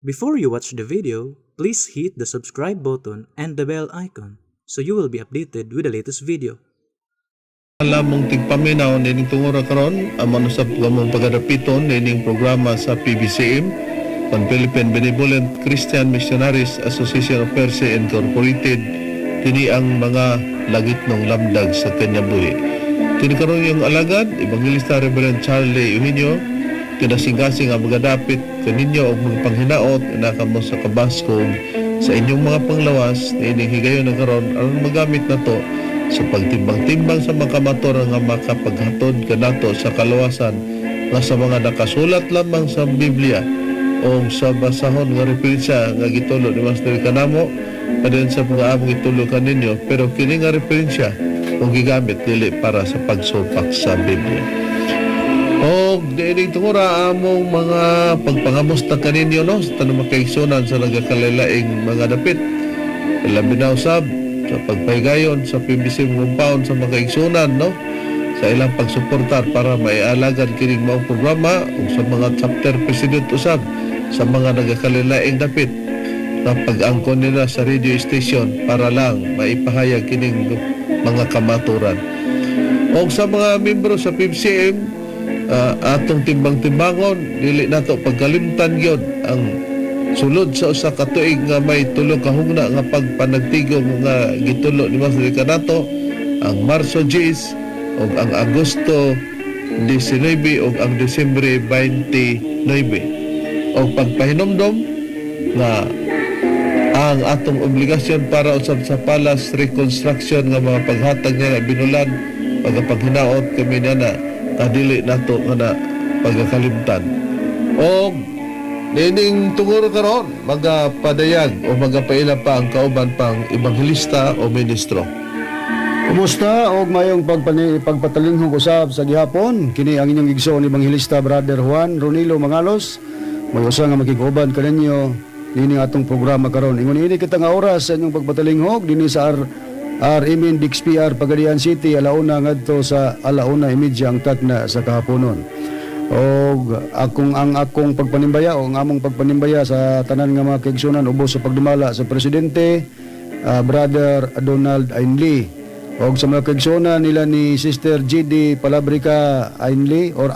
Before you watch the video, please hit the subscribe button and the bell icon so you will be updated with the latest video. Lamong tigpaminaw nining tungura karon, amo na sab kamong pagadapiton nining programa sa PBCM, Pan Philippine Benevolent Christian Missionaries Association of Perse Incorporated. Kini ang mga langitnong lamdag sa kinabuhi. Kini karon yung alagad, Evangelista Reverend Charlie Eugenio, kinasing-kasing nga magadapit kaninyo og mga panghinaot na kamo sa kabaskog sa inyong mga panglawas niining higayon na karon aron magamit nato sa pagtimbang-timbang sa mga kamatuoran nga makapaghatod kanato sa kalawasan nga sa mga nakasulat lamang sa Biblia o sa basahon nga referensya nga gitulo ni Master kanamo padayon sa mga among gitulo kaninyo, pero kini nga referensya kung gigamit dili para sa pagsupak sa Biblia. O diining tungura among mga pagpangamusta kaninyo, no, sa tanang makaigsunan sa nagakalaing mga dapit. Labi na usab sa pagpahigayon sa PBC compound sa mga igsunan, no, sa ilang pagsuportar para maialagad kining maong programa ug sa mga chapter president usab sa mga nagakalilaing dapit na pag-angkon nila sa radio station para lang maipahayag kining mga kamaturan. O sa mga membro sa PBCM, atong timbang-timbangon, dili nato pagkalimtan gyud ang sulod sa usa ka tuig nga may tulo ka hugna nga pagpanagtigom nga gitulo ni Master kanato, ang Marso 10 ug ang Agosto 19 ug ang Disyembre 29, og pagpahinomdom nga ang atong obligasyon para usab sa palace reconstruction nga mga paghatag niya binulan, pagkapaghinaot kami niya na kadili nato nga na pagkakalimtan. Og nining tunguro karon magapadayag o magapaila pa ang kauban pang ebanghelista o ministro. Kumusta og mayong pagpatalinghog usab sa gihapon. Kini ang inyong igsoon, Ebanghelista Brother Juan Ronilo Mangalos. May usa nga makig-uban kaninyo nini atong programa karon. Ingon ini kita nga oras sa inyong pagpatalinghog dinhi sa RMN DXPR Pagadian City, 1:00 ngadto sa 1:30 ang takna sa kahaponon. Og akong pagpanimbaya o ang among pagpanimbaya sa tanan nga mga kaigsunan ubos sa pagdumala sa presidente, Brother Donald Ainley, og sa mga kaigsunan nila ni Sister GD Palabrica Ainley or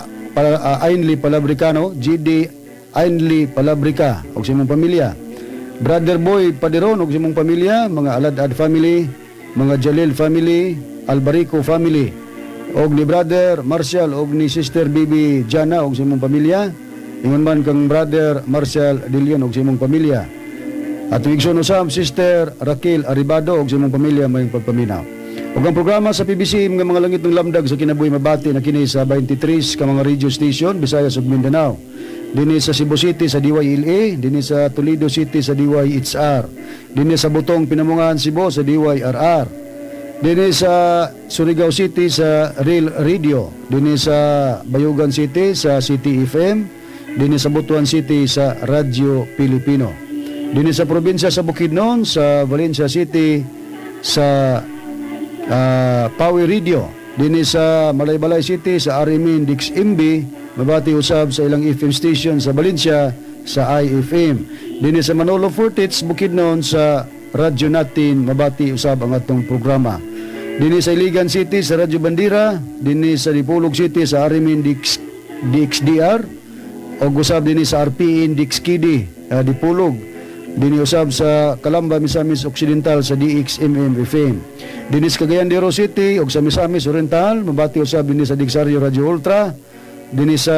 Ainley Palabricano, GD Ainley Palabrica og sa imong pamilya, Brother Boy Paderon og sa imong pamilya, mga Aladad family, mga Jalil family, Albarico family, og ni Brother Marshall og ni Sister Bibi Jana og sa imong pamilya, ingon man kang Brother Marshall Dilion og sa imong pamilya. Atong igsoon usab, Sister Raquel Aribado og sa imong pamilya, mayong pagpaminaw. Ug ang programa sa PBC nga mga langit ng lamdag sa kinabuhi mabati na kini sa 23 ka mga radio station, Visayas ug Mindanao. Dinhi sa Cebu City sa DYLA, dinhi sa Toledo City sa DYHR, dinhi sa Butong Pinamungahan Cebu sa DYRR, dinhi sa Surigao City sa Real Radio, dinhi sa Bayugan City sa City FM, dinhi sa Butuan City sa Radyo Pilipino. Dinhi sa probinsya sa Bukidnon sa Valencia City sa Power Radio. Dinhi sa Malaybalay City sa RMN DXMB, mabati usab sa ilang FM station sa Valencia sa IFM. Dinhi sa Manolo Fortich, Bukidnon sa radyo natin, mabati usab ang atong programa. Dinhi sa Iligan City sa Radyo Bandera, dinhi sa Dipolog City sa RMN DXDR, og usab dinhi sa RPN DXKD, Dipolog. Dinhi usab sa Calamba, Misamis Occidental sa DXMM FM. Dinhi sa Cagayan de Oro City ug sa Misamis Oriental, mabati usab dinhi sa Dixario Radio Ultra, dinhi sa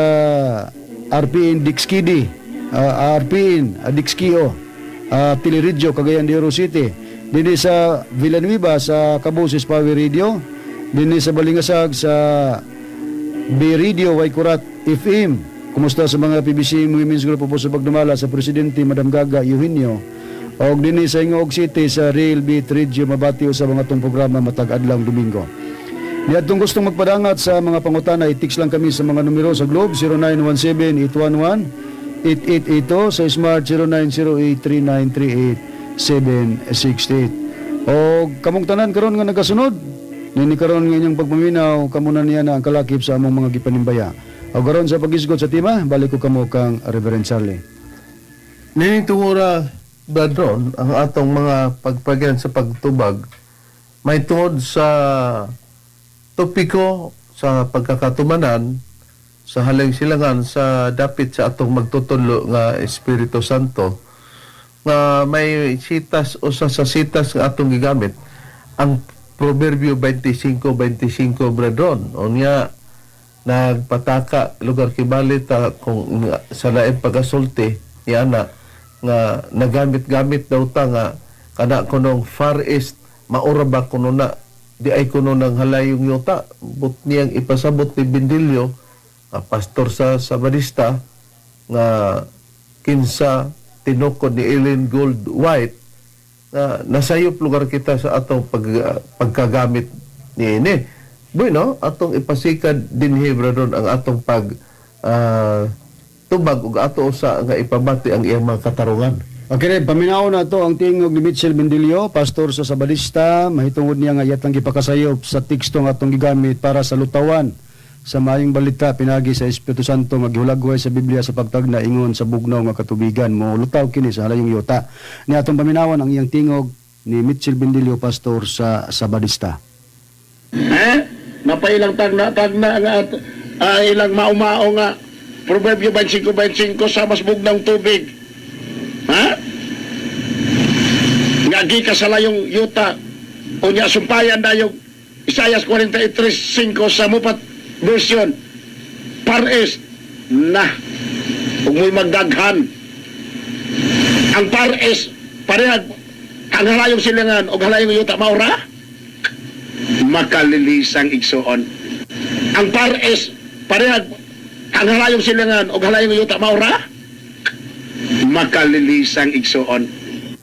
RPN DXKD, RPN DXKO, Teleradyo Cagayan de Oro City. Dinhi sa Villanueva sa Caboses Power Radio, dinhi sa Balingasag sa B Radio Waikurat FM. Kumusta sa mga PBC Women's Group po sa pagdumala sa Presidente Madam Gaga Eugenio. Og dinhi sa Gingoog City sa Real Beat Radio, mabati sa mga atong programa matag adlaw Domingo. Niadtong gustong magpadangat sa mga pangutana, i-text lang kami sa mga numero sa Globe 0917-811-8882, sa Smart 0908-3938-768. O kamong tanan karon nga nagasunod, nini karon nga inyong pagpaminaw, kamo na niya na ang kalakip sa among mga gipanimbaya. O karon sa pag-isgot sa tema, balik ko kamo kang Reverend Charlie. Nining tungura, Brad Ron, ang atong mga pagpagyan sa pagtubag may tungod sa topiko sa pagkakatumanan sa halayong silangan sa dapit sa atong magtutudlo nga Espiritu Santo, nga may sitas, usa sa sitas nga atong gigamit ang Proverbio 25:25, Brad Ron. Unya nagpataka lugar kibali ta kung nga, sa laing pagasulti niana nga nagamit-gamit daw ta nga kana kunong Far East maura ba kuno na di ay kuno ng halayong yuta. But niyang ipasabot ni Bindilyo nga pastor sa Sabadista nga kinsa tinukod ni Ellen Gould White nga nasayop lugar kita sa atong pagkagamit niini. Bueno, atong ipasikad dinhi, Brad Ron, ang atong pag tubag ug ato usa nga ipabati ang iyang mga katarungan. Okay, Reb, paminaw na to ang tingog ni Mitchell Mendillo, pastor sa Sabadista, mahitungod niya nga iyatang gipakasayop sa teksto nga atong gigamit para sa lutawan sa maayong balita pinagi sa Espiritu Santo nga gihulagway sa Biblia sa pagtagna ingon sa bugnaw nga katubigan mo lutaw kini sa halayong yuta. Ni atong paminawan ang iyang tingog ni Mitchell Bendillo, pastor sa Sabadista. Eh? Napailang tagna-tagna nga at ilang maumao nga Proverbio 25:25 sa mas bugnang tubig. Ha? Nga gikan sa layong yuta, unya sumpayan na yung Isaias 43:5 sa Moffatt version. Far East na ug mo'y magdaghan. Ang Far East parehag ang halayong silangan og halayong yuta, maura? Makalilisang igsuon. Ang Far East parehag ang halayong silangan og halayong yuta, maura? Makalilisang igsuon.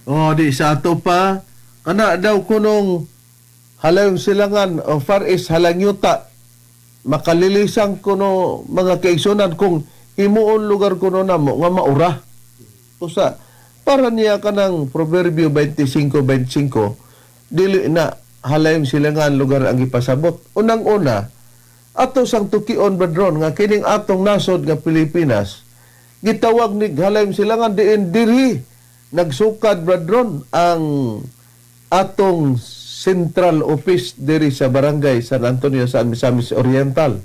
Oh, di sa ato pa kana daw kunong halayong silangan o Far East halayong yuta, makalilisang kuno mga kaigsunan kung himuon lugar kuno namo nga maura. Usa para niya kanang Proverbio 25:25 dili na halayong silangan lugar ang gipasabot. Unang-una, ato sang tukion, Brad Ron, nga kining atong nasod nga Pilipinas gitawag ni halayong silangan diin diri nagsukad, Brad Ron, ang atong central office diri sa Barangay San Antonio sa Misamis Oriental,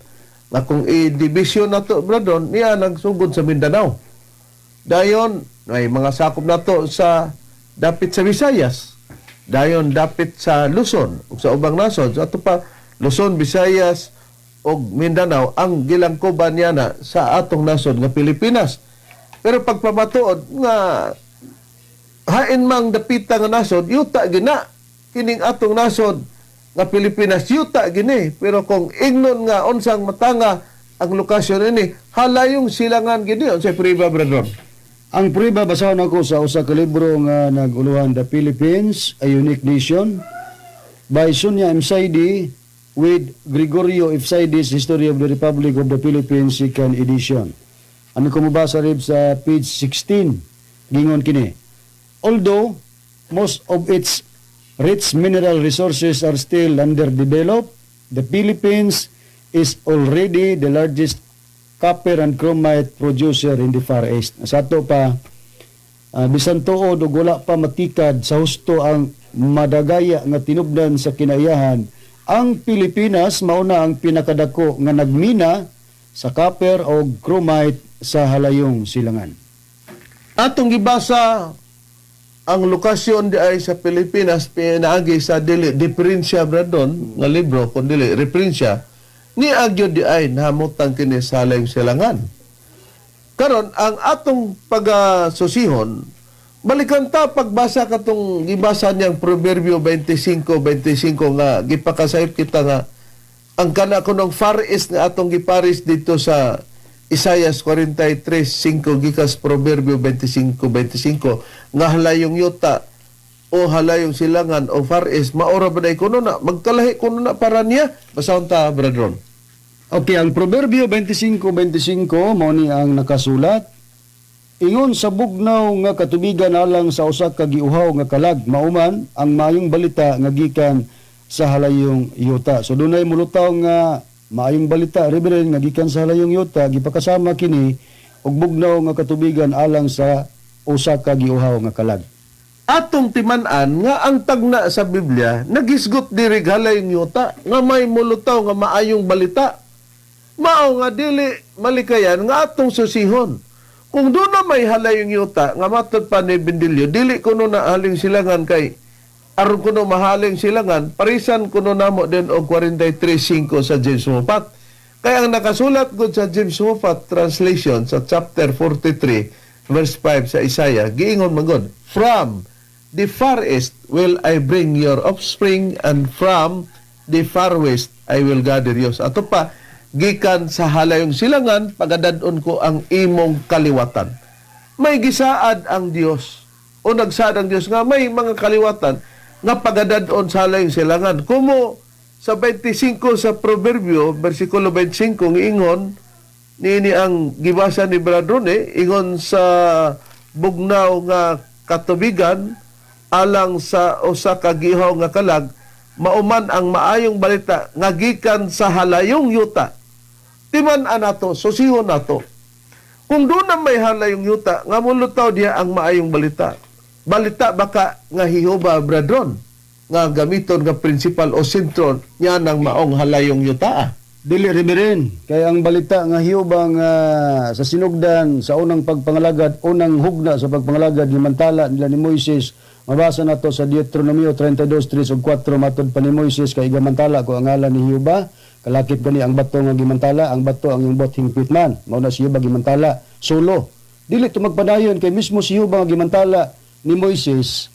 nga kung i-division nato, Brad Ron, niya nagsugod sa Mindanao, dayon may mga sakop nato sa dapit sa Visayas, dayon dapit sa Luzon ug sa ubang nasod. So ato pa Luzon, Visayas ug Mindanao ang gilangkoban niya na sa atong nasod nga Pilipinas. Pero pagpamatuod nga hain mang dapita nga nasod, yuta gina kining atong nasod nga Pilipinas, yuta gini. Pero kung ingnon nga unsang matanga ang lokasyon ini, halayong silangan gini. Unsay priba, Brad Ron? Ang prueba, basahon ako sa usa ka libro nga nag-uluhan The Philippines, A Unique Nation by Sonia M. Saidi with Gregorio F. Saidi's History of the Republic of the Philippines, second edition. Ano ko mabasa, Rib, sa page 16, gingon kini: "Although most of its rich mineral resources are still underdeveloped, the Philippines is already the largest copper and chromite producer in the Far East." Sa ato pa, bisan tuod ug wala pa matikad sa husto ang madagaya nga tinubdan sa kinaiyahan, ang Pilipinas mauna ang pinakadako nga nagmina sa copper o chromite sa halayong silangan. Atong gibasa ang lokasyon di ay sa Pilipinas pinaagi sa dili diferensya, Brad Ron, nga libro kun dili referensya ni agyo di ay nahamutang kini sa halayong silangan. Karon ang atong pagasusihon, balikan ta pagbasa katong gibasa niyang Proverbio 25:25 nga gipakasayop kita nga ang kana kunong Far East nga atong giparis dito sa Isayas 43:5 gikas Proverbio 25:25 nga halayong yuta o halayong silangan o Far East maura ba na kuno na magkalahi kuno na para niya. Basahon ta, Brad Ron. Okay, ang Proverbio 25:25 mao ni ang nakasulat: "Ingon sa bugnaw nga katubigan alang sa usa ka giuhaw nga kalag, mauman ang maayong balita nga gikan sa halayong yuta." So dunay mulutaw nga maayong balita, Reverend, nga gikan sa halayong yuta, gipakasama kini og bugnaw nga katubigan alang sa usa ka giuhaw nga kalag. Atong timan-an nga ang tagna sa Biblia nagisgot diri halayong yuta nga may mulutaw nga maayong balita. Mao nga dili malikayan nga atong susihon. Kung doon na may halayong yuta nga matod pa ni Bendilio, dili kuno na haling silangan, kay aron kuno mahaling silangan, parisan kuno namo din og 43:5 sa James Moffatt. Kaya ang nakasulat gud sa James Moffatt translation sa chapter 43 verse 5 sa Isaiah, giingon man gud, "From the far east will I bring your offspring, and from the far west I will gather you." Ato pa, "Gikan sa halayong silangan pagadad-on ko ang imong kaliwatan." May gisaad ang Dios o nagsaad ang Dios nga may mga kaliwatan nga pagadad-on sa halayong silangan. Kumo sa 25 sa Proverbio, versikulo 25, ingon niini ang gibasa ni Brad Rone, ingon sa bugnaw nga katubigan alang sa usa ka gihaw nga kalag, mauman ang maayong balita nga gikan sa halayong yuta. Timan-an nato, susihon nato. Kung doon na may halayong yuta nga mulutaw diha ang maayong balita. Balita baka nga Jehova, Bradron, nga gamiton nga principal o sentro niya ng maong halayong yuta? Dili, Reverend, kay ang balita nga Jehova nga sa sinugdan sa unang pagpangalagad, unang hugna sa pagpangalagad gimantala nila ni Moises, mabasa nato sa Deuteronomio 32:3 ug 4, matod pa ni Moises, "Kay gamantala ko ang ngalan ni Jehova, kalakip gani ang bato nga gimantala, ang bato ang iyong buot hingpit man." Mao na si Jehova gimantala solo. Dili to magpadayon kay mismo si Jehova nga gimantala ni Moises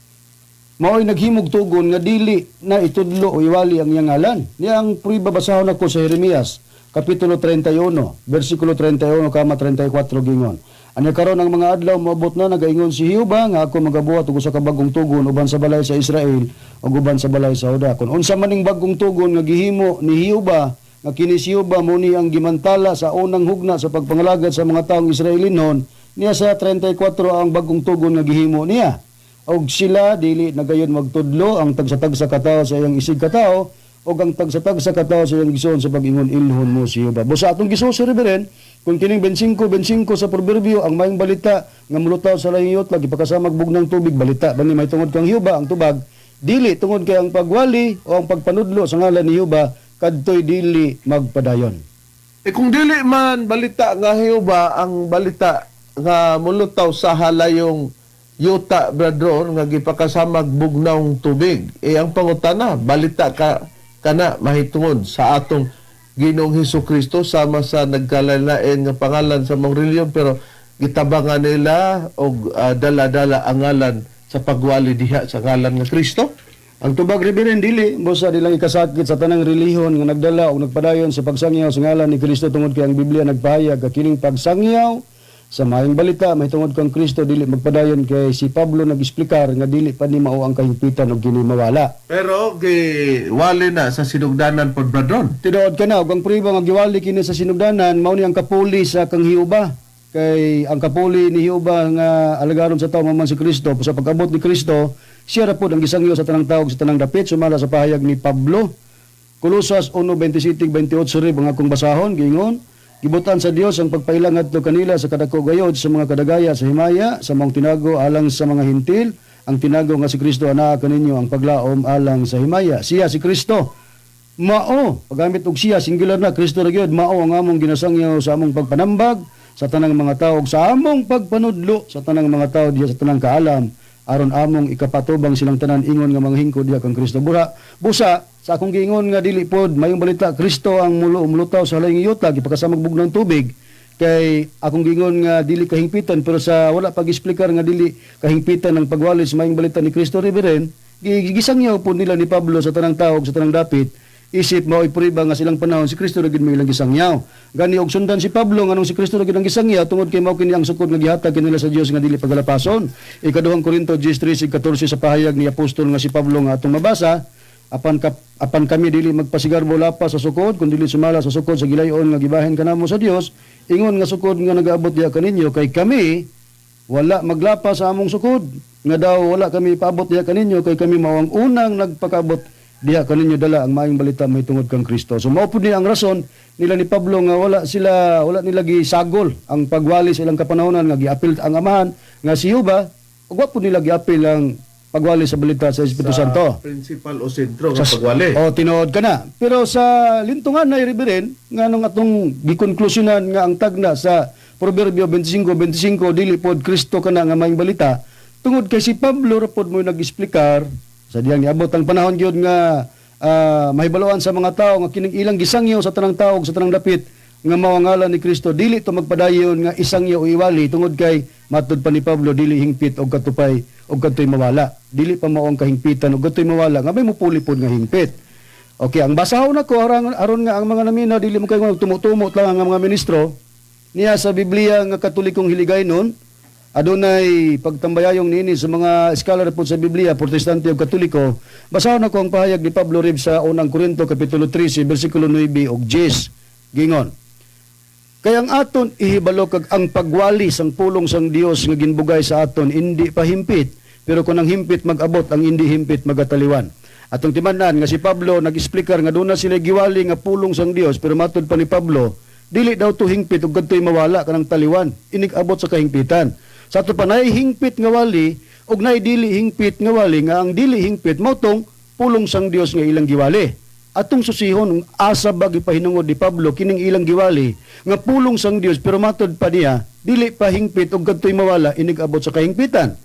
mao'y naghimog tugon nga dili na itudlo o iwali ang iyang ngalan. Niya ang prueba, basahon ako sa Jeremias kapitulo 31, versikulo 31 kama 34, gingon: "Anya karon ang mga adlaw moabot na, nagaingon si Jehova, nga ako magabuhat og usa ka bag-ong tugon uban sa balay sa Israel ug uban sa balay sa Juda." Kung unsa man ning bag-ong tugon nga gihimo ni Jehova, nga kini si Jehova mo ni ang gimantala sa unang hugna sa pagpangalagad sa mga taong Israelinhon, niya sa 34 ang bag-ong tugon nga gihimo niya: "Og sila dili na gayon magtudlo ang tagsa-tagsa katawo sa iyang isig katawo og ang tagsa-tagsa katawo sa iyang igsoon sa pag-ingon, 'Ilhon mo si Jehova.'" Busa atong gisusi, Reverend, kung kining 25 25 sa Proverbio, ang maayong balita nga mulutaw sa layong yuta gipakasamag bugnang tubig, balita ba ni may tungod kang Jehova ang tubag? Dili, tungod kay ang pagwali o ang pagpanudlo sa ngalan ni Jehova kadtoy dili magpadayon. Eh kung dili man balita nga Jehova ang balita nga mulutaw sa halayong yuta, Bradron, nga gipakasamag bugnawng tubig. Eh ang pangutana, balita ka kana mahitungod sa atong Ginoong Hesus Kristo sama sa nagkalalain nga pangalan sa mga reliyon, pero gitabangan nila og dala-dala ang ngalan sa pagwali diha sa ngalan nga Kristo? Ang tubag, Reverend, dili. Busa di lang ikasakit sa tanang relihiyon nga nagdala o nagpadayon sa pagsangyaw sa ngalan ni Kristo, tungod kay ang Biblia nagpahayag nga kining pagsangyaw sa maayong balita mahitungod kang Kristo dili magpadayon, kay si Pablo nag-eksplikar nga dili pa ni mao ang kahigpitan og kini mawala. Pero giwali na sa sinugdanan pod, Bradron. Tinuod ka na, ug ang prueba nga giwali kini sa sinugdanan mao ni ang kapuli sa kang Jehova. Kay ang kapuli ni Jehova nga alagaron sa tao man si Kristo. Sa pag-abot ni Kristo, siya ra pod ang gisangyo sa tanang tawag sa tanang dapit sumala sa pahayag ni Pablo. Kolosas 1:27-28 rib ang akong basahon, giingon: "Gibutan sa Dios ang pagpaila ngadto kanila sa kadako gayod sa mga kadagaya sa himaya sa maong tinago alang sa mga Hintil. Ang tinago nga si Kristo anaa kaninyo ang paglaom alang sa himaya. Siya si Kristo mao," paggamit og siya, singular na, Kristo ra gyud, "mao ang among ginasangyaw sa among pagpanambag sa tanang mga tao ug sa among pagpanudlo sa tanang mga tao diha sa tanang kaalam, aron among ikapatubang silang tanan ingon nga mga hingkod diha kang Kristo." Bura busa sa akong giingon nga dili pod mayong balita Kristo ang mulo mulutaw sa halayong yuta gipakasamag bugnang tubig, kay akong giingon nga dili kahingpitan, pero sa wala pag-eksplikar nga dili kahingpitan ang pagwali sa mayong balita ni Kristo, Reverend, gisangyaw po nila ni Pablo sa tanang tawag sa tanang dapit, isip mao prueba nga silang panahon si Kristo ra gid may ilang gisangyaw. Gani og sundan si Pablo nganong si Kristo ra gid ang gisangyaw, tungod kay mao kini ang sukod nga gihatag kanila sa Dios nga dili pagalapason. Ikaduhang Korinto 10:13-14 sa pahayag ni apostol nga si Pablo nga atong mabasa: Apan kami dili magpasigarbo lapas sa sukod, kun dili sumala sa sukod sa gilayon nga gibahin kanamo sa Dios, ingon nga sukod nga nagaabot diha kaninyo, kay kami wala maglapas sa among sukod nga daw wala kami paabot diha kaninyo, kay kami mao ang unang nagpakabot Diha kaninyo dala ang maayong balita mahitungod kang Kristo. So mao pud ni ang rason nila ni Pablo nga wala nila gisagol ang pagwali sa ilang kapanahonan nga giapil ang Amahan nga si Jehova, ug wa pud nila giapil ang pagwali sa balita sa Espiritu Santo. Principal o sentro nga pagwali. O tinuod ka na. Pero sa lintungan na, Reverend, nga nung atong gikonklusyonan nga ang tagna sa Proverbio 25:25 dili pod Kristo kana nga maayong balita, tungod kay si Pablo ra pod mo nag-explicar sa diyang niabot ang panahon gyud nga mahibaluan sa mga tao nga kining ilang gisangyo sa tanang tao ug sa tanang dapit nga mao ang ngalan ni Kristo, dili to magpadayon nga isangyo o iwali, tungod kay matud pa ni Pablo dili hingpit og katupay og kadtoy mawala, dili pa mao ang kahingpitan og kadtoy mawala nga may mupuli pod nga hingpit. Okay, ang basahon nako aron aron nga ang mga naminaw dili mo kayo tumutumot lang ang mga ministro niya sa Biblia nga Katolikong Hiligaynon. Adunay pagtambayayong niini sa mga scholar po sa Biblia, Protestante o Katoliko. Basahon nako ang pahayag ni Pablo, Rib, sa Unang Korinto kapitulo 13 bersikulo 9 ug 10. Gingon: "Kaya ang aton ihibalo kag ang pagwali sang pulong sang Dios nga ginbugay sa aton hindi pa himpit, pero kung ang himpit mag-abot, ang hindi himpit magataliwan." Atong timan-an nga si Pablo nag-explicar nga doon na sila giwali nga pulong sang Dios, pero matud pa ni Pablo dili daw to hingpit ug kadtoy mawala kanang taliwan inig abot sa kahingpitan. Sa ato pa naay hingpit nga wali ug naay dili hingpit nga wali, nga ang dili hingpit mao tong pulong sang Dios nga ilang giwali. Atong susihon asa ba gipahinungod ni Pablo kining ilang giwali nga pulong sang Dios, pero matod pa niya dili pa hingpit ug kadtoy mawala inig abot sa kahingpitan.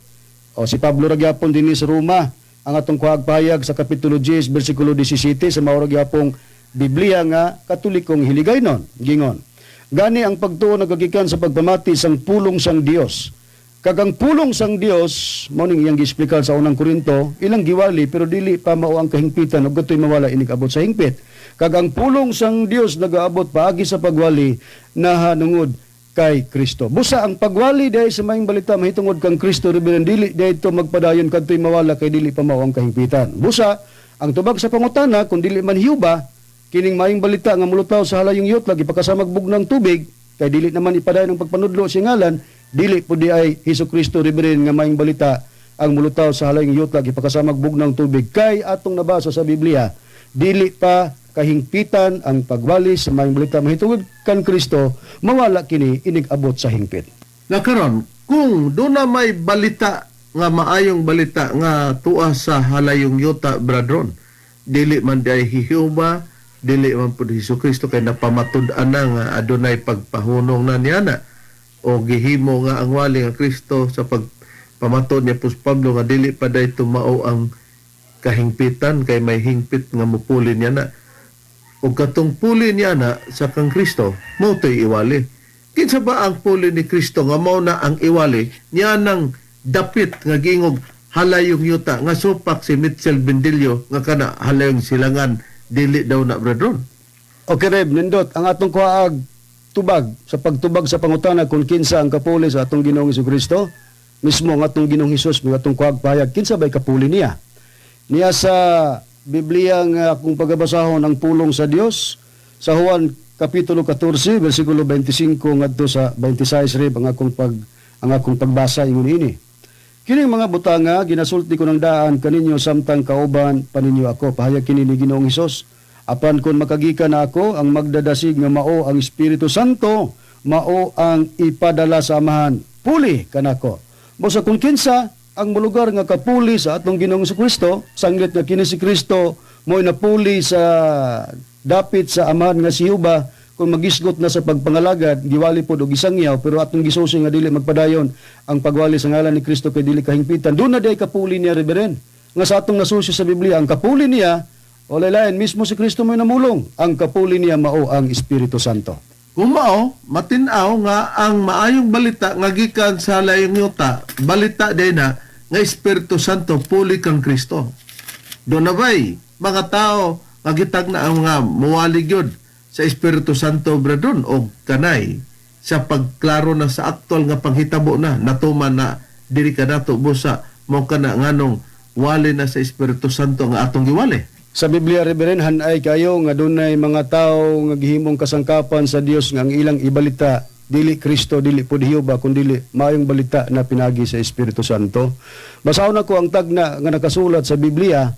O si Pablo ra gyapon dinhi sa Roma ang atong kuhag pahayag sa kapitulo 10 bersikulo 17 sa mao ra gyapong Biblia nga Katolikong Hiligaynon. Gingon: "Gani ang pagtuo nagagikan sa pagpamati sang pulong sang Dios. Kag ang pulong sang Dios mao ning iyang giexplikar sa Unang Korinto, ilang giwali pero dili pa mao ang kahingpitan ug kadtoy mawala inig abot sa hingpit. Kag ang pulong sang Dios nagaabot paagi sa pagwali nahanungod kay Kristo." Busa ang pagwali diay sa maayong balita mahitungod kang Kristo, Reverend, dili dayto magpadayon kadtoy mawala kay dili pa mao ang kahingpitan. Busa ang tubag sa pangutana, kung dili man Jehova kining maayong balita nga mulutaw sa halayong yutla gipakasamag bugnang tubig, kay dili naman ipadayon ang pagpanudlo sa ngalan, dili pud di ay Hesus Kristo, Reverend, nga maayong balita ang mulutaw sa halayong yutla gipakasamag bugnang tubig, kay atong nabasa sa Biblia dili pa kahingpitan ang pagwali sa maayong balita mahitungod kan Kristo, mawala kini inig abot sa hingpit. Na karon, kung doon na may balita nga maayong balita nga tuwa sa halayong yuta, bradron, dili man di ay Jehova, dili man pud Hesus Kristo, kay napamatud-an na nga adunay pagpahunong na niya na o gihimo nga ang wali nga Kristo sa pagpamatod ni Apostol Pablo nga dili pa day mao ang kahingpitan kay may hingpit nga mupuli niya na, ug katong puli niya na sa kang Kristo mao to'y iwali. Kinsa ba ang puli ni Kristo nga mao na ang iwali niya nang dapit nga gingog halayong yuta nga supak si Mitchell Bendillo nga kana halayong silangan, dili daw na, brethren? Okay, Reb, nindot ang atong kuhaag tubag sa pagtubag sa pangutana kung kinsa ang kapuli sa atong Ginoong Kristo. Mismo ang atong Ginoong Hesus mo atong kuhaag pahayag kinsa bay kapuli niya. Niya sa Biblia nga akong pagabasahon ang pulong sa Dios sa Juan kapitulo 14 bersikulo 25 ngadto sa 26, Reb, ang akong pagbasa. Ingon ini: "Kining mga butanga ginasulti ko ng daan kaninyo samtang kauban pa ninyo ako." Pahayag kini ni Ginoong Hesus. "Apan kung makagikan na ako, ang magdadasig nga mao ang Espiritu Santo, mao ang ipadala sa Amahan puli kanako." Busa kung kinsa ang mulugar nga kapuli sa atong Ginoong Kristo, sanglit nga kini si Kristo mo'y napuli sa dapit sa Amahan nga si Jehova, kung magisgot na sa pagpangalagad, giwali pod og isangyaw, pero atong gisusi nga dili magpadayon ang pagwali sa ngalan ni Kristo kay dili kahingpitan. Doon na di ay kapuli niya, Reverend. Nga sa atong nasusi sa Biblia, ang kapuli niya, walay lain, mismo si Kristo mo'y namulong. Ang kapuli niya mao ang Espiritu Santo. Kung mao, matin-aw nga ang maayong balita nga gikan sa layong yuta, balita din na nga Espiritu Santo puli kang Kristo. Doon na ba'y mga tao nga gitag na ang mga muwali gyud sa Espiritu Santo, brethren, o kanay sa pagklaro na sa aktual nga panghitabo na natuman na diri kanato, busa mo kana nganong wali na sa Espiritu Santo nga atong giwali? Sa Biblia, Reverend, hanay kayo nga dunay mga tao nga gihimong kasangkapan sa Dios nga ang ilang ibalita dili Kristo, dili pud Jehova, kun dili maayong balita na pinagi sa Espiritu Santo. Basahon nako ang tagna nga nakasulat sa Biblia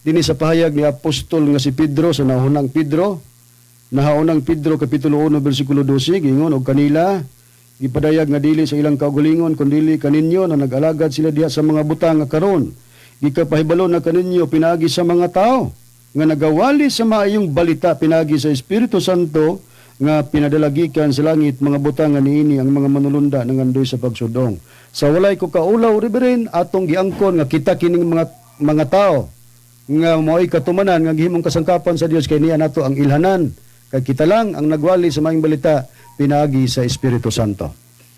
Dinhi sa pahayag ni apostol nga si Pedro sa Nahaunang Pedro, Nahaunang Pedro kapitulo 1 bersikulo 12, gingon, "Og kanila gipadayag nga dili sa ilang kaugalingon kundili kaninyo na nag-alagad sila diha sa mga butang nga karon gikapahibalo na kaninyo pinaagi sa mga tao nga nagawali sa maayong balita pinaagi sa Espiritu Santo nga pinadala gikan sa langit, mga butang nga niini ang mga manulunda nangandoy sa pagsudong." Sa walay ko kaulaw, Reverend, atong giangkon nga kita kining mga tao nga mo'y katumanan nga gihimong kasangkapan sa Dios kay niya nato ang ilhanan kay kita lang ang nagwali sa maayong balita pinaagi sa Espiritu Santo.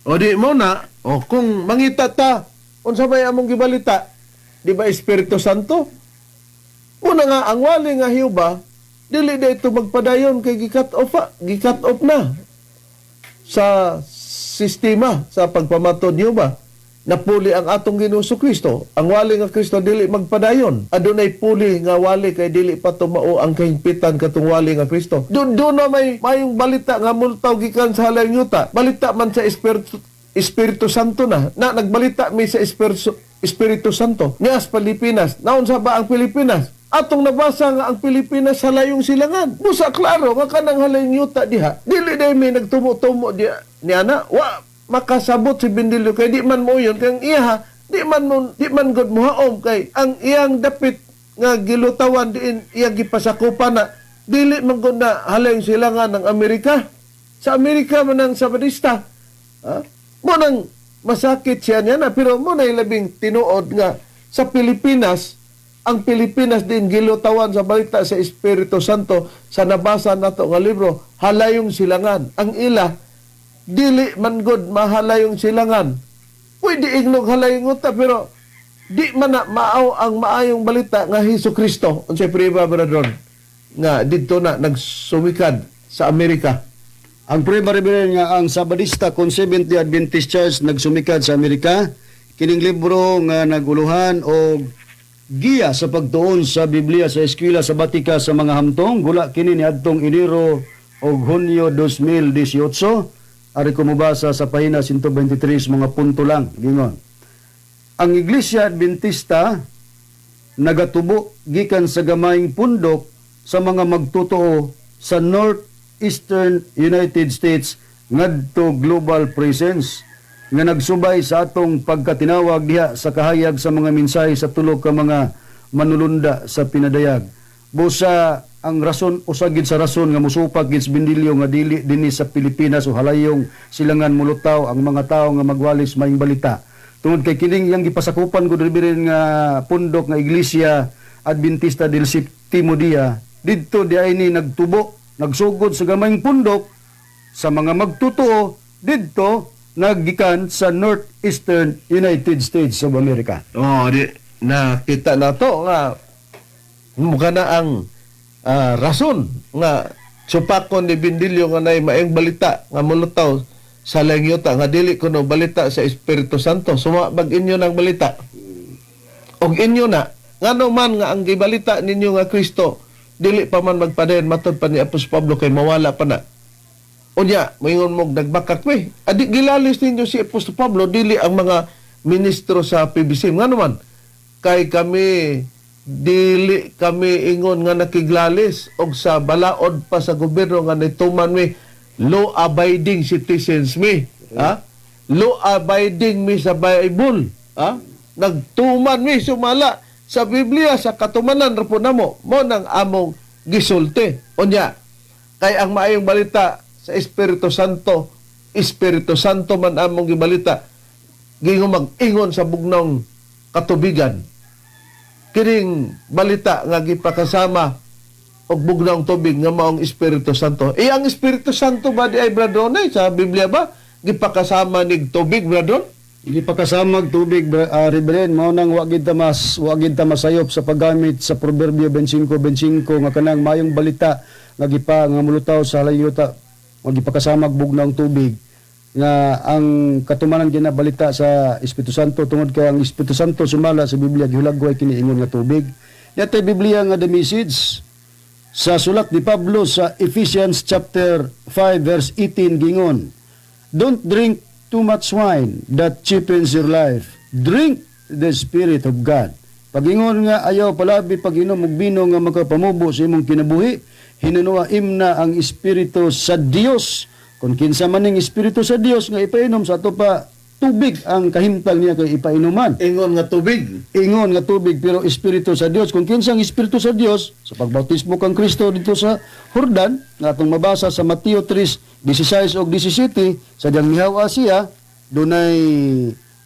O di mo na, o kung mangita ta, unsa may among gibalita? Di ba Espiritu Santo? Una nga, ang wali nga Jehova, dili na ito magpadayon kay gi-cut off, gi-cut off na sa sistema sa pagpamatod niyo ba? Napuli ang atong Ginoo Kristo. Ang wali nga Kristo dili magpadayon. Adunay puli nga wali kay dili pa tumao ang kahigpitan katong wali nga Kristo. Doon doon na may mayong balita nga multaw gikan sa halayong yuta. Balita man sa Espiritu Santo na. Na nagbalita mi sa Espiritu Santo. Niya sa Pilipinas. Naunsa ba ang Pilipinas? Atong nabasa nga ang Pilipinas sa layong silangan. Busa klaro nga kanang halayong yuta diha. Dili day may nagtumo-tumo diha niya na. Wa makasabot si Bendilio kay di man mo yun kang iya, di man gud mohaom kay ang iyang dapit nga gilutawan diin iyang gipasakupan na dili man gud na halayong silangan ng Amerika. Sa Amerika man ang Sabadista. Ha? Mo nang masakit siya niya na, pero mo na labing tinuod nga sa Pilipinas, ang Pilipinas din gilutawan sa balita sa Espiritu Santo sa nabasa nato nga libro, halayong silangan. Ang ila dili man gud mahalayong silangan. Pwede ingnog halayong uta, pero di man na maaw ang maayong balita nga Hesus Kristo. Unsay prueba, Brother, nga didto na nagsumikad sa Amerika? Ang prueba, Reverend, nga ang Sabadista kon Seventh-day Adventist Church nagsumikad sa Amerika, kining libro nga naguluhan og giya sa pagtuon sa Biblia sa eskwela sa Batika sa mga hamtong, gula kini niadtong Enero og Hunyo 2018. Ari ko mobasa sa pahina 123, mga punto lang. Gingon, ang Iglesia Adventista nagatubo gikan sa gamayng pundok sa mga magtotoo sa Northeastern United States ngadto global presence nga nagsubay sa atong pagkatinawag diha sa kahayag sa mga mensahe sa tulo ka mga manulunda sa pinadayag. Busa ang rason, usa gid sa rason nga musupak gid sa Bendilio nga dili dinhi sa Pilipinas o halayong silangan mulutaw ang mga tao nga magwalis maayong balita, tungod kay kining iyang gipasakupan gud, Reverend, nga pundok nga Iglesia Adventista del Septimo Dia, didto di ay ni nagtubo, nagsugod sa gamayng pundok sa mga magtotoo didto naggikan sa Northeastern United States of America. Oh, di nakita na to nga mukha na ang rason nga supakon ni Bendilio nga nay maayong balita nga mulutaw sa langyuta nga dili kuno balita sa Espiritu Santo. Suma bag inyo ng balita. Og inyo na ngano man nga ang gibalita ninyo nga Kristo dili pa man magpadayon matod pa ni Apostol Pablo kay mawala pa na. Unya, moingon mo nagbakak mi. Adi gilalis ninyo si Apostol Pablo, dili ang mga ministro sa PBC. Ngano man? Kay kami dili kami ingon nga nakiglalis og sa balaod pa sa gobyerno nga nituman mi, law abiding citizens mi. Ha? Law abiding mi sa Bible. Ha? Nagtuman mi sumala sa Biblia, sa katumanan ra po namo mo nang among gisulti. Unya, kay ang maayong balita sa Espiritu Santo, Espiritu Santo man among gibalita, gingon mag-ingon sa bugnong katubigan. Kining balita nga gipakasama og bugnong tubig nga maong Espiritu Santo. Eh ang Espiritu Santo ba di ay, Brother, sa Biblia ba gipakasama nig tubig, Brother? Hindi pa kasamag tubig, Reverend, mao nang wa gid ta masayop sa paggamit sa Proverbio 25:25 nga kanang mayong balita nga gipa nga mulutaw sa halayuta nga gipakasamag bugnawng tubig, nga ang katumanan gina balita sa Espiritu Santo, tungod kay ang Espiritu Santo sumala sa Biblia gihulagway kini ingon nga tubig. Yatay Biblia nga The Message, sa sulat ni Pablo sa Ephesians chapter 5 verse 18, gingon, "Don't drink too much wine that cheapens your life. Drink the Spirit of God." Pagingon nga ayaw palabi pag-inom og bino nga makapamubo sa imong kinabuhi, hinunua imna ang Espiritu sa Dios. Kung kinsa man ning Espiritu sa Dios nga ipainom sa ato pa, tubig ang kahimtang niya kay ipainuman. Ingon nga tubig. Ingon nga tubig, pero Espiritu sa Dios. Kung kinsa ang Espiritu sa Dios sa pagbautismo kang Kristo dito sa Jordan, nga atong mabasa sa Mateo 3:16 ug 17, sa diyang mihawa siya, dunay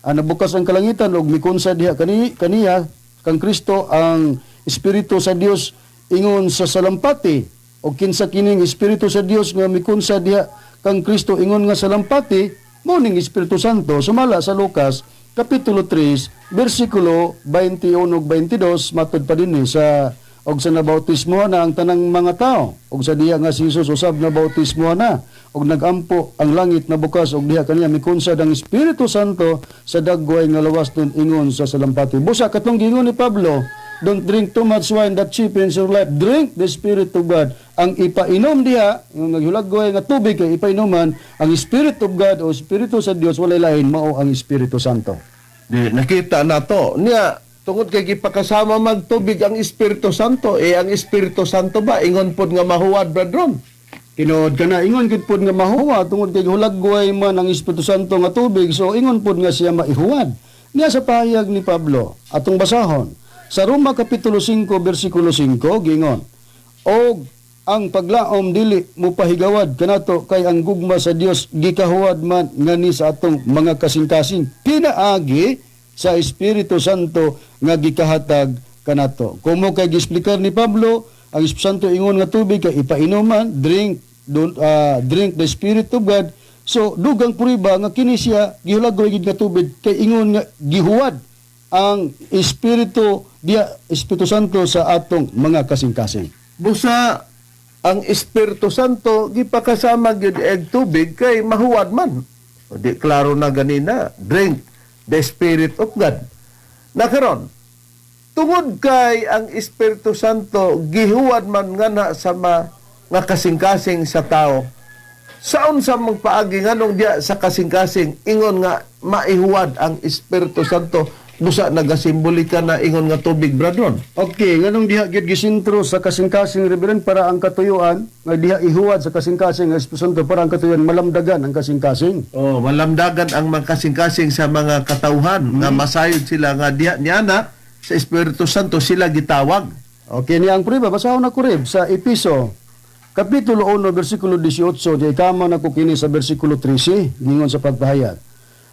nabukas ang kalangitan ug mikunsa diha kaniya kang Kristo ang Espiritu sa Dios ingon sa salampati. Og kinsa kining Espiritu sa Dios nga mikunsa diha kang Kristo ingon nga salampati? Mao ning Espiritu Santo, sumala sa Lucas kapitulo 3 bersikulo 21 ug 22. Matud pa dinhi sa og sa nabautismo na ang tanang mga tao, og sa diha nga si Jesus usab nabautismo na, og nagampo, ang langit nabukas og diha kaniya mikunsad ang Espiritu Santo sa dagway nga lawas nun ingon sa salampati. Busa katong giingon ni Pablo, "Don't drink too much wine that cheapens your life. Drink the Spirit of God." Ang ipainom diha, yung naghulagway nga tubig kay ipainuman, ang Spirit of God o Espiritu sa Dios, walay lain, mao ang Espiritu Santo. Di, nakita na to. Niya, tungod kay gipakasama magtubig ang Espiritu Santo, eh ang Espiritu Santo ba, ingon pod nga mahuwad, Brethren? Tinuod ka na, ingon gid pod nga mahuwa tungod kay hulagway man ang Espiritu Santo nga tubig, so ingon pod nga siya maihuwad. Niya sa pahayag ni Pablo, atong basahon sa Roma kapitulo 5 bersikulo 5, gingon, "Og ang paglaom dili mopahigawad kanato kay ang gugma sa Dios gikahuwad man ngani sa atong mga kasing-kasing pinaagi sa Espiritu Santo nga gikahatag kanato." Kumo kay giexplikar ni Pablo ang Espiritu Santo ingon nga tubig kay ipainuman, drink, don't drink the Spirit of God. So dugang prueba nga kini siya gihulagway gid nga tubig kay ingon nga gihuwad ang Espiritu diya, Espiritu Santo, sa atong mga kasing-kasing. Busa ang Espiritu Santo gipakasama gyud eg tubig kay mahuwad man. O di klaro na ganina, drink the Spirit of God. Na karon, tungod kay ang Espiritu Santo gihuwad man nga na sa nga kasing-kasing sa tao. Saon sa mga paagi, nganong diya sa kasing-kasing ingon nga maihuwad ang Espiritu Santo, busa nagasimbolika na ingon nga tubig, Bradron? Okay, nganong diha gyud gisintro sa kasing-kasing, Reverend? Para ang katuyuan nga diha ihuwad sa kasing-kasing ang Espiritu Santo para ang katuyuan malamdagan ang kasing-kasing. Oh, malamdagan ang mga kasing-kasing sa mga katawhan nga masayod sila nga diha niana sa Espiritu Santo sila gitawag. Okay, niya ang prueba, basahon na ko, Reb, sa Episo kapitulo 1 bersikulo 18, di kama na ko kini sa bersikulo 13, gingon sa pagpahayag,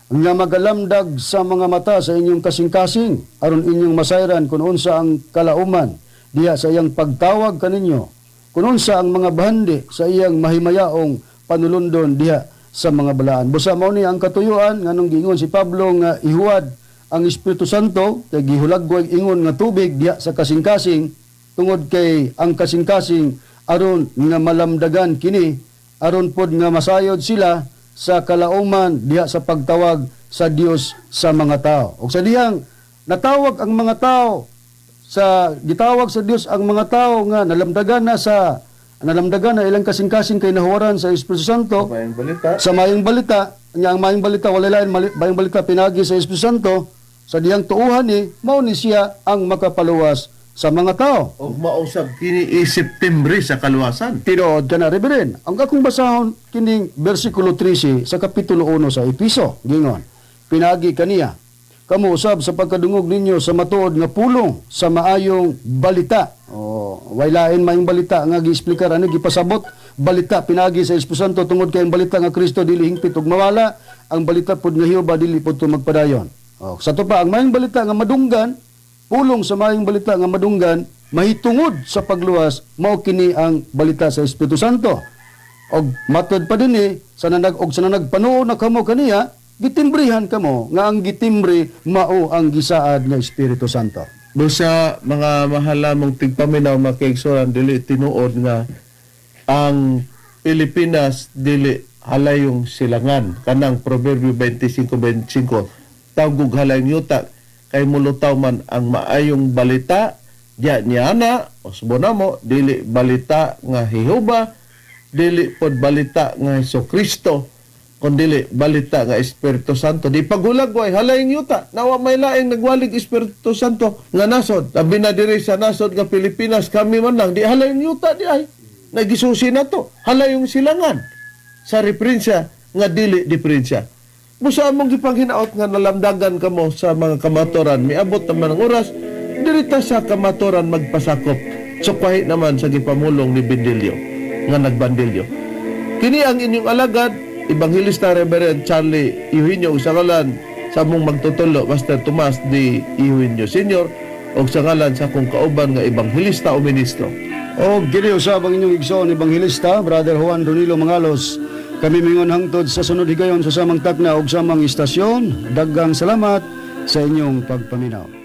"Nga magalamdag sa mga mata sa inyong kasing-kasing aron inyong masayran kung unsa ang kalauman diha sa iyang pagtawag kaninyo, kung unsa ang mga bahandi sa iyang mahimayaong panulundon diha sa mga balaan." Busa mao ni ang katuyuan nganong giingon si Pablo nga ihuwad ang Espiritu Santo kay gihulagway ingon nga tubig diha sa kasing-kasing, tungod kay ang kasing-kasing aron nga malamdagan kini, aron pod nga masayod sila sa kalauman diha sa pagtawag sa Dios sa mga tao. Ug sa dihang natawag ang mga tao, sa gitawag sa Dios ang mga tao nga nalamdagan na ilang kasing-kasing kay nahuwaran sa Espiritu Santo Mayong balita. Sa mayong balita nya. Ang mayong balita walay lain, mayong balita pinagi sa Espiritu Santo. Sa diyang tuuhan ni mao ni siya ang makapaluwas sa mga tao. Og mausab kini isip timbre sa kaluwasan. Tinuod ka na, Reverend. Ang akong basahon kining bersikulo 13 sa kapitulo 1 sa Episo, gingon, "Pinagi kaniya kamo usab sa pagkadungog ninyo sa matuod nga pulong sa maayong balita." Oh, way lain maayong balita nga giexplikar ani, gipasabot balita pinagi sa Espiritu Santo, tungod kay ang balita nga Kristo dili hingpit ug mawala, ang balita pud nga Jehova dili pud to magpadayon. Oh, sa to pa ang maayong balita nga madunggan, pulong sa maayong balita nga madunggan mahitungod sa pagluwas, mao kini ang balita sa Espiritu Santo. Og matod pa dinhi sa nanag og sa nanagpanuo na kamo kaniya, gitimbrihan kamo nga ang gitimbre mao ang gisaad nga Espiritu Santo. Busa mga mahalamong tigpaminaw, makiigsuran, dili tinuod nga ang Pilipinas dili halayong silangan, kanang Proverbio 25:25, tawgog halayong yuta kay mulutaw man ang maayong balita diya niya na usbo namo. Dili balita nga Jehova, dili pod balita nga Hesus Kristo. Kung dili balita nga Espiritu Santo di paghulagway halayng yuta nawa may laing nagwalig Espiritu Santo nga nasod, labi na diri sa nasod nga Pilipinas. Kami man lang di halayng yuta di ay nagisusi na to halayong silangan sa referensya nga dili diferensya. Busa among gipanghinaot nga nalamdagan kamo sa mga kamaturan. Miabot naman ang oras, diri ta sa kamaturan magpasakop. Sukwahi naman sa gipamulong ni Bindilyo nga nagbandilyo. Kini ang inyong alagad, Evangelista Reverend Charlie Eugenio, ug sa ngalan sa among magtutulo, Master Tomas D. Eugenio Sr., ug sa ngalan sa akong kauban nga ebanghelista o ministro. O kini usab ang inyong igsoon ebanghelista Brother Juan Ronilo Mangalos. Kami mingon hangtod sa sunod higayon sa samang takna ug samang istasyon. Daghang salamat sa inyong pagpaminaw.